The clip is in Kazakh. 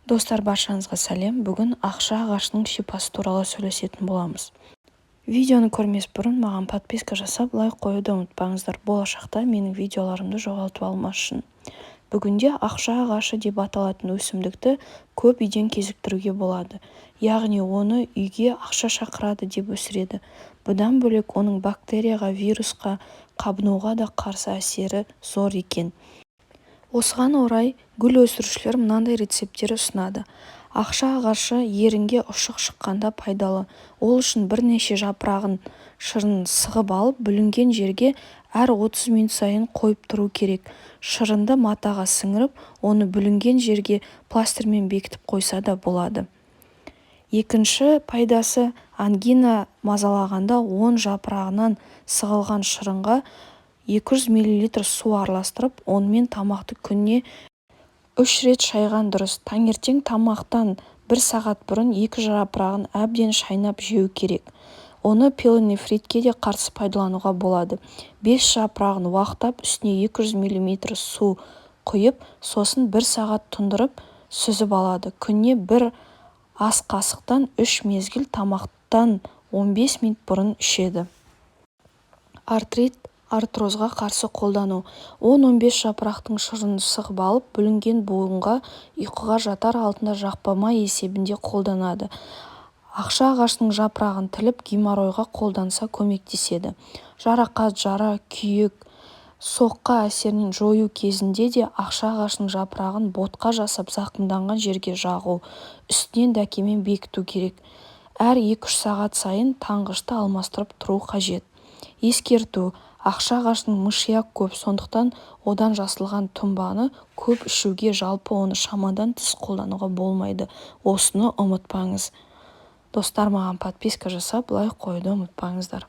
Достар, баршаңызға сәлем! Бүгін ақша ағашының шипасы туралы сөйлесетін боламыз. Видеоны көрмес бұрын маған подписка жасап, лайк қоюды ұмытпаңыздар, болашақта менің видеоларымды жоғалтып алмас үшін. Бүгінде ақша ағашы деп аталатын өсімдікті көп үйден кезіктіруге болады. Яғни оны үйге ақша шақырады деп өсіреді. Бұдан бөлек оның бактерияға, вирусқа, қабынуға да қарсы әсері зор екен. Осыған орай гүл өсірушілер мынандай рецепттер ұсынады. Ақша ағашы ерінге ұшық шыққанда пайдалы. Ол үшін бірнеше жапырағын шырынын сығып алып, бүлінген жерге әр 30 минут сайын қойып тұру керек. Шырынды матаға сіңіріп, оны бүлінген жерге пластырмен бекітіп қойса да болады. Екінші пайдасы: ангина мазалағанда 10 жапырағынан сығылған шырынға 200 мл су араластырып, онымен тамақты күніне 3 рет шайған дұрыс. Таңертең тамақтан бір сағат бұрын екі жапырағын әбден шайнап жеу керек. Оны пиелонефритке де қарсы пайдалануға болады. 5 жапырағын уақтап, үстіне 200 мл су құйып, сосын бір сағат тұндырып, сүзіп алады. Күніне бір ас қасықтан үш мезгіл тамақтан 15 минут бұрын ішеді. Артрит, артрозға қарсы қолдану: 10-15 жапырақтың шырынын сығып алып, бүлінген буынға ұйқыға жатар алдында жақпа май есебінде қолданады. Ақша ағашының жапырағын тіліп, геморройға қолданса көмектеседі. Жарақат, жара, күйік, соққы әсерінен жою кезінде де ақша ағашының жапырағын ботқа жасап, зақымданған жерге жағу, үстінен дәкемен бекіту керек. Әр 2-3 сағат сайын таңғышты алмастырып тұру қажет. Ескерту: ақша ағашының мышьяк көп, сондықтан одан жасалған тұнбаны көп ішуге, жалпы оны шамадан тыс қолдануға болмайды, осыны ұмытпаңыз. Достар, маған подписка жасап, лайк қоюды ұмытпаңыздар.